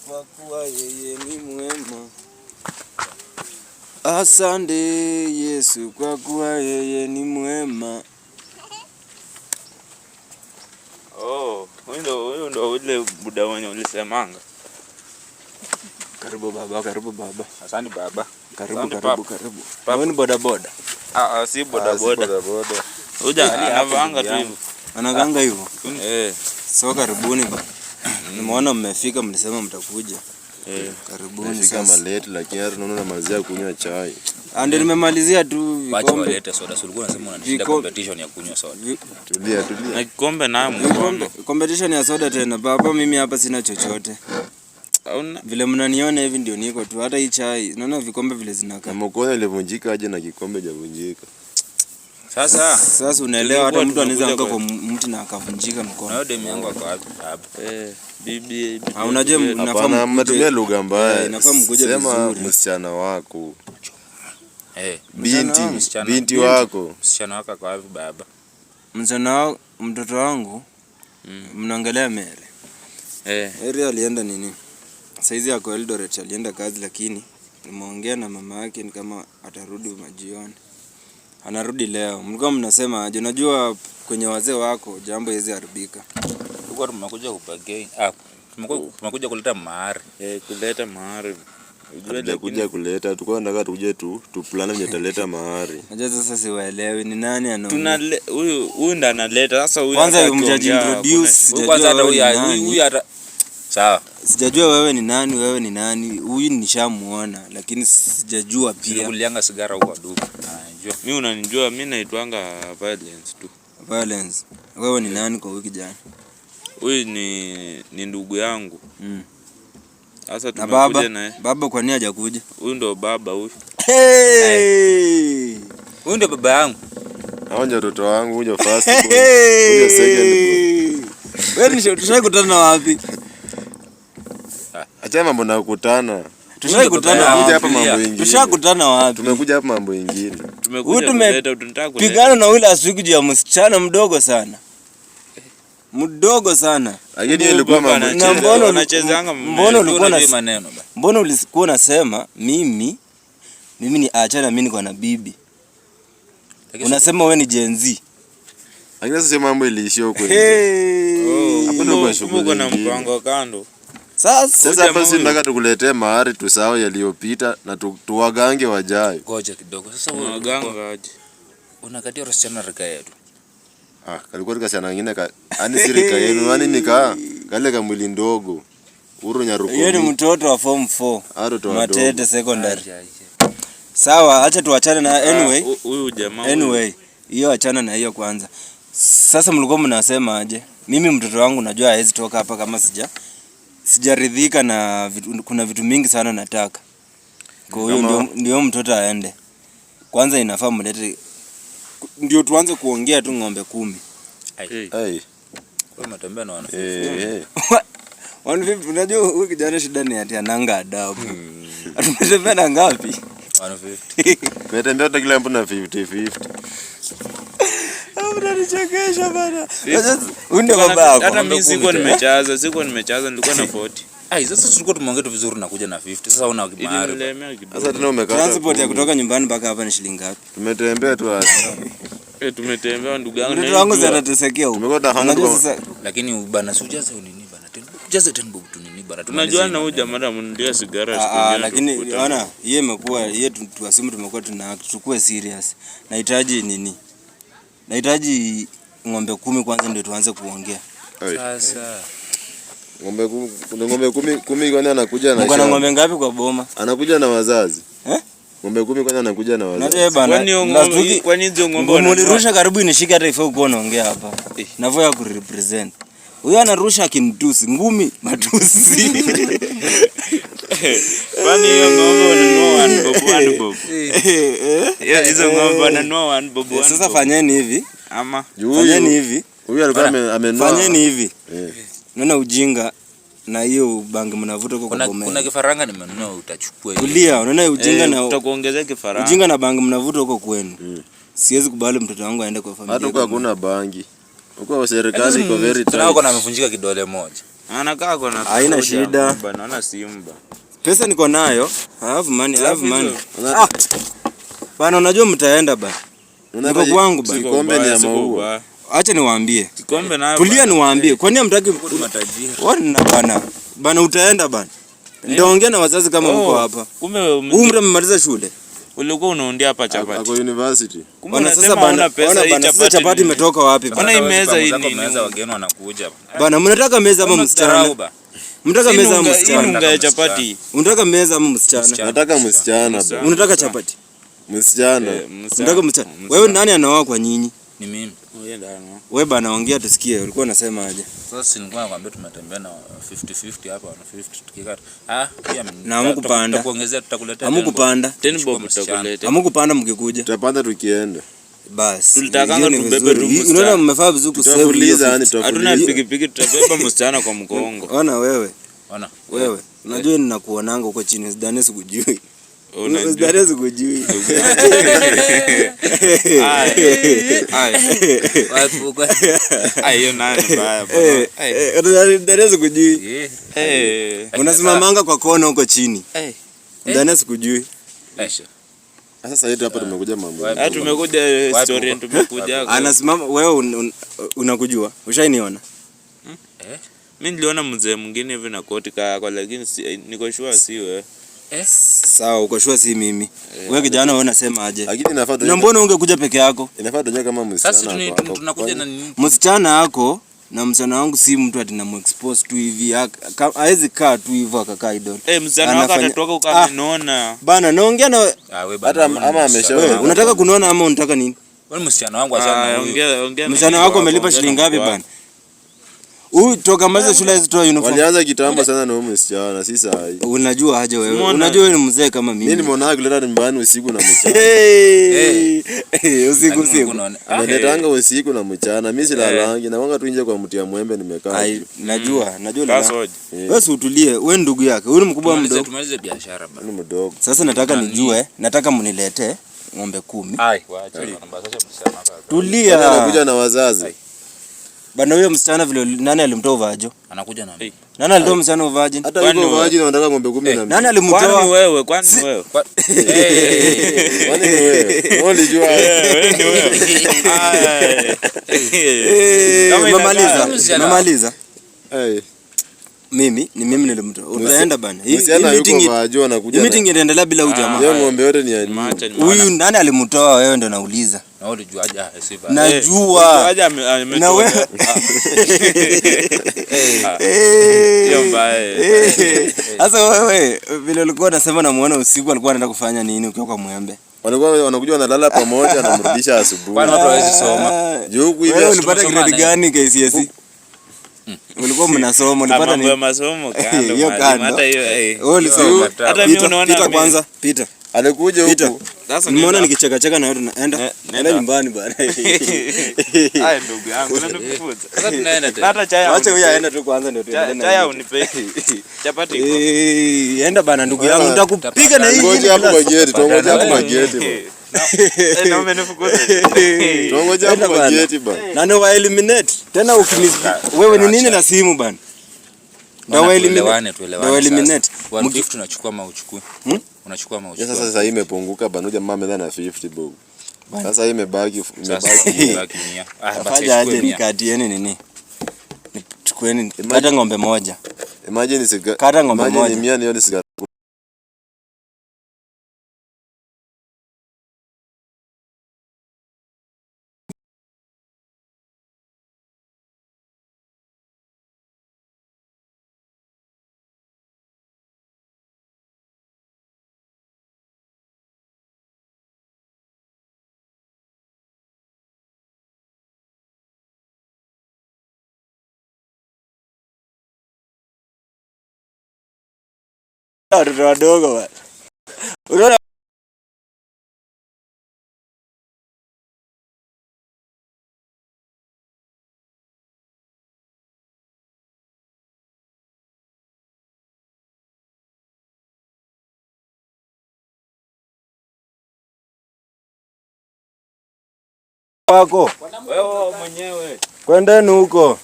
Kwa kuwa yeye ni mwema. Asante Yesu kwa kuwa yeye ni mwema. Oh, huyu ndo ule buda mwenye ulisemanga. Karibu baba, karibu baba. Asante baba. Karibu, Asante karibu, papa. karibu. Papa. Wewe ni boda boda. Ah, ah, si boda boda. Boda. Huja anavaanga tu hivyo. Anaganga hivyo. Eh. So karibuni baba. Nimeona mmefika, mlisema mtakuja. Eh. Karibuni Nafika sasa. malate lakini hata naona namalizia kunywa chai. Ah, ndio nimemalizia tu Wacha vikombe. walete soda. Si ulikuwa unasema unanishinda competition ya kunywa soda. Tulia tulia. Na kikombe nayo Vikombe, mkono. competition ya soda tena baba, mimi hapa sina chochote. Hauna Vile mnaniona hivi ndio niko tu, hata hii chai naona vikombe vile zinakaa. Na mkono ilivunjika aje na kikombe javunjika. Sasa Sasa unaelewa, hata Tulikuwa mtu anaweza tumekuja anguka kwa mti na akavunjika na mkono. hiyo demu yangu ako wapi? Hapa. Eh, bibi bibi. Ah, unajua mnafaa Hapana, mkuje- mnatumia lugha Eh, mbaya. inafaa mkuje Sema vizuri. msichana wako. Eh, Binti, wangu. Msichana. binti wako. msichana wako ako wapi baba? Msichana wangu, mtoto wangu mnaongelea Mary. Eh. Mary alienda nini? Saizi ako Eldoret, alienda kazi, lakini nimeongea na mama yake ni kama atarudi majioni. Anarudi leo. Mlikuwa mnasema aje? Unajua kwenye wazee wako jambo haiwezi haribika. Tulikuwa tumekuja kupagain. Ah, tumekuja kuleta mahari. Eh, kuleta mahari. Ujue Hatujakuja lakini kuleta, tulikuwa tunataka tukuje tu tuplane venye tutaleta mahari. Unajua sasa siwaelewi ni nani anaongea. tunale huyu huyu ndo analeta sasa huyu Kwanza hata mjaji akiongea, introduce, Huyu kwanza hata sijajua huyu wewe ni nani. huyu hata sawa. Sijajua wewe ni nani, wewe ni nani. Huyu nishamuona lakini sijajua pia. Nilikulianga sigara huko kwa duka. Anajua. Mimi unanijua mimi naitwanga violence tu. Violence. Wewe ni nani kwa huyu kijana? Huyu ni ndugu yangu. Sasa Na tumekuja baba, naye. baba kwa nini hajakuja? Huyu ndo baba huyu. Hey! Huyu ndio baba yangu. Hao ndio watoto wangu, huyo first born, huyo second born. Wewe ni tushakutana wapi? Acha mambo na kukutana. Tushakutana Tumekuja hapa wapi? mambo ingine. Tushakutana wapi? Tumekuja hapa mambo ingine. Tumekuja Huyu tume- kuleta tunataka kuleta. Pigana na yule asiku juu ya msichana mdogo sana. Mdogo sana. Lakini hiyo ilikuwa Baba mambo Na anacheza- mbona anachezanga mbona ulikuwa Unajua na maneno ba. mbona ulikuwa unasema mimi ni achana, mimi niko na bibi. Lakini Unasema wewe ni Gen Z. Lakini sasa hiyo mambo iliishia huko nje. Hey. Hapo ndio kwa shughuli Kumbe na ingine. mpango kando. Sasa Sasa hapa si huyu. tunataka tukuletee mahari tusahau yaliyopita na tuwagange wajayo. ngoja kidogo. Sasa wewe Unaganga aje? unakatia wasichana rika yetu. Ah, kalikuwa tukasiana wengine ka yani si rika yenu, yani ni ka kale ka mwili ndogo. Uru nyaruko. hiyo ni mtoto wa form 4 Watoto Matete wadogo. secondary. Aje, aje. Sawa, acha tuachane na anyway. Ah, huyu jamaa huyu. Anyway, hiyo achana na hiyo kwanza. Sasa mlikuwa mnasema aje? Mimi mtoto wangu najua hawezi toka hapa kama sijaridhika na vitu, kuna vitu mingi sana nataka. Kwa hiyo Kama- ndio mtoto aende. Kwanza inafaa mlete, ndio tuanze kuongea tu ng'ombe 10. Hey. Ai. Wewe umetembea na wana. Eh, eh. 150 unajua huyu kijana shida ni ati ananga adabu. Tumetembea na ngapi? 150. Tumetembea hata kila mtu na 50 50. Unanichekesha bana. Huyu ndio baba yako. Hata mimi sikuwa nimechaza, sikuwa nimechaza, nilikuwa na 40. Ai, sasa tulikuwa tumeongea tu vizuri na kuja na 50. Sasa una mahari. Ilinilemea kidogo. Sasa tena umekata. Transport ya kumi. kutoka nyumbani mpaka hapa ni shilingi ngapi? Tumetembea tu hata. Eh, tumetembea ndugu yangu. Mtoto na wangu hii jua. atatesekea huko. Tumekuwa tunahanga Unajua kwa sasa Lakini bana si ujaze nini bana. 10 bob. Ujaze 10 bob tu nini bana. tumalize Tunajua hii na huyu maneno. jamaa anamnunulia sigara siku Ah, ah, ingine lakini tukutane. ona hiyo imekuwa hiyo tuasimu tumekuwa tuna tukue serious. Nahitaji nini? Nahitaji ng'ombe 10 kwanza ndio tuanze kuongea. Ai. Sasa Ng'ombe kumi, kuna ng'ombe 10 kwani anakuja na Mko na shamba. ng'ombe ngapi kwa boma? Anakuja na wazazi. Eh? Ng'ombe 10 kwani anakuja na Unajua wazazi. wewe bana. Kwani hiyo last ng'ombe week- kwani hizo ng'ombe ng'ombe wananunua? ulirusha karibu inishike hata ifai ukuwa unaongea hapa. Nafaa ya kurepresent. Huyo anarusha akinitusi, ngumi, matusi. Kwani hiyo ng'ombe wananunua 1 bob 1 bob. Eh, Hiyo hizo ng'ombe wananunua 1 bob 1. Sasa fanyeni hivi, ama Juu fanyeni huyu hivi, huyu alikuwa amenunua. fanyeni hivi. Eh. Naona ujinga na hiyo bangi mnavuta huko kwa kuna boma. kuna kifaranga nimenunua utachukua hiyo. Tulia, unaona ujinga na tutakuongezea kifaranga. ujinga na bangi mnavuta huko kwenu. Siwezi kubali mtoto wangu aende kwa familia. Hata huko kama- hakuna bangi. Huko serikali iko very Tunao tight. kuna amevunjika kidole moja. Anakaa kona. Haina shida. Bana, naona Simba. Pesa niko nayo. I have money, I have Alafu money. hizo- Ah. Bana, unajua mtaenda bana. Niko kwangu bana. Kikombe ni ya Siko maua. ubaya. Acha niwaambie. Kikombe nayo. Tulia bana. niwaambie. Kwa nini hamtaki Matajiri. Wana bana. Bana utaenda bana. Nitaongea na wazazi kama mko Oh, hapa. Kumbe Huyu mtu amemaliza shule. ulikuwa unaundia hapa chapati. Ako university. Kumbe Bana sasa unasema bana, hauna pesa ona hii bana, sasa chapati ni- imetoka wapi bana? Ona hii meza hii Zako ni meza wageni wanakuja. Bana, mnataka meza ama msichana? Dharau ba. Mnataka Hii meza ama ni unga- hii ni msichana? unga ya chapati. Unataka meza ama msichana? Msichana. Nataka msichana bro. Unataka chapati? Msichana. Eh, msichana. Unataka msichana? Wewe nani anaoa kwa nyinyi? Ni mimi. Wewe ndio anaoa. Wewe bana, ongea tusikie. Ulikuwa unasema aje? Sasa si nilikuwa nakwambia tumetembea na 50-50 hapa na 50 tukikata. Ah, pia Na hamkupanda. Tutakuongezea, tutakuletea. Hamkupanda. Ten bob msichana. tutakuleta. Hamkupanda mkikuja. Tutapanda tukienda. Basi. Tulitakanga Hiyo ni tubebe vizuri. tu Hii- msichana. Unaona mmefaa vizuri kusave hiyo Tutafuliza yani 50. Hatuna tutafuliza. pikipiki, tutabeba msichana kwa mgongo. Ona wewe, Ona. wewe. Unajua ninakuonanga huko chini, sidhani sikujui. Unajua. Sidhani sikujui. Ai. Ai. Ai, hiyo nayo ni mbaya bana. Eh, Ai. eh, Sidhani sikujui. Eh. Eh. Unasimamanga kwa kona huko chini. Eh. Sidhani sikujui. Eh. Sasa yetu hapa tumekuja mambo. Ah, tumekuja story Wapi? tumekuja. Anasimama wewe unakujua. Ushainiona? Mimi niliona mzee mwingine hivi na koti kako, lakini niko sure si wewe. Sawa, uko sure si mimi. Wewe kijana wewe unasema aje? Lakini inafaa Na tujue mbona ungekuja peke yako? inafaa tujue kama msichana. Sasa tunakuja na nini? Msichana wako na msichana wangu si mtu ati namuexpose tu hivi, hawezi kaa tu hivyo akakaa idol. Eh, msichana wako Anafanya- atatoka Ah. ukamenona. Bana, naongea na Ah, wewe bana. Hata wewe ni ama msichana ameshaoa. wewe. wangu. Unataka kuniona ama unataka nini? Wewe ni msichana wangu achana Ah, na huyu. ongea ongea. na Msichana mke wako amelipa ongea na shilingi mke ngapi wako. bana? Huyu toka maliza shule hizi toa uniform. Walianza kitambo sana na huyu msichana, si saa hii. Unajua aje wewe? Umeona? Unajua wewe ni mzee kama Mimi mimi. nimeona kuleta nyumbani usiku na mchana. Hey! Hey, usiku Lakini usiku. unaona- Ah, Ameletanga usiku na mchana. Mimi silalangi na wanga tu nje kwa mti ya mwembe nimekaa. Ai, najua, najua Kaa lala. soja. Wewe si utulie, wewe ndugu yake. Huyu ni mkubwa au mdogo? Tumalize biashara bana. Ni mdogo. Sasa nataka nijue, nataka mniletee ng'ombe 10. Ai, waache bana. Basi acha msichana wako. Tulia. Anakuja na wazazi. Bana, huyo msichana vile nani alimtoa uvajo? Anakuja na Eh. Nani alitoa msichana uvaji? Hata Kwani yuko wewe? vaji na wanataka ng'ombe 12. Nani Kwani alimtoa? wewe, kwani wewe? Eh. Kwani ni wewe? Wewe ulijua. Eh, wewe ni wewe. Ai. Eh, Kama inakaa- Memaliza, Msichana. memaliza. Eh. Mimi ni mimi nilimtoa. Utaenda bana. Hii hii Msichana yuko meeting vaji hii anakuja. meeting itaendelea bila huyu jamaa. Hiyo ng'ombe yote ni ya nini? Macha ni Huyu nani alimtoa wewe ndo nauliza. Na wewe ulijuaje? Ah, si bana. Najua. Aje Na wewe. Eh. Hiyo mbaya. Eh. Sasa wewe vile ulikuwa unasema namuona usiku alikuwa anaenda kufanya nini ukiwa kwa mwembe? Walikuwa wanakuja wanalala pamoja anamrudisha asubuhi. Kwani watu hawezi soma? Juu huku hivi Wewe ulipata tumesoma grade naye. gani KCSE? Ulikuwa mnasoma ulipata Mambo ya nini? masomo kando. Hiyo mwalimu, kando. Hata hiyo eh. Wewe ulisoma. Hata mimi Pita, unaona pita mimi- kwanza, pita. alikuja Pita. huku. Sasa Nimeona nenda. nikichekacheka na wewe tunaenda. Nenda. Enda nyumbani bana. Ai, ndugu yangu unanifukuza. Sasa tunaenda Na tena. hata chai Wacha huyu haunipe. aende tu kwanza ndio tuendelee na Chai hii. haunipe. Chapati iko. Eh, enda bana ndugu yangu nitakupiga na hii. Ngoja hapo kwa geti, tuongoje hapo kwa geti. bwana. Eh, na umenifukuza. Tuongoje hapo Enda kwa bana. geti bana. Na ni wa eliminate. Tena ukimis wewe ni nini na simu bana? Bana, Ndio wa eliminate. tuelewane, Ndio tuelewane. wa eliminate. Sasa. 150 unachukua ama uchukue? Unachukua ama uchukue? Sasa sasa hii imepunguka bana, jamaa ameenda na 50 bob. Sasa hii imebaki Sasa imebaki. imebaki 100. Ah, basi Fanya achukue aje 100. nikatieni nini? Chukueni kata ng'ombe moja. Imagine siga. Kata ng'ombe Imagine moja. 100 niyo ni sigara. Watoto wadogo bana. Unaona wako Wewe mwenyewe. kwendeni huko.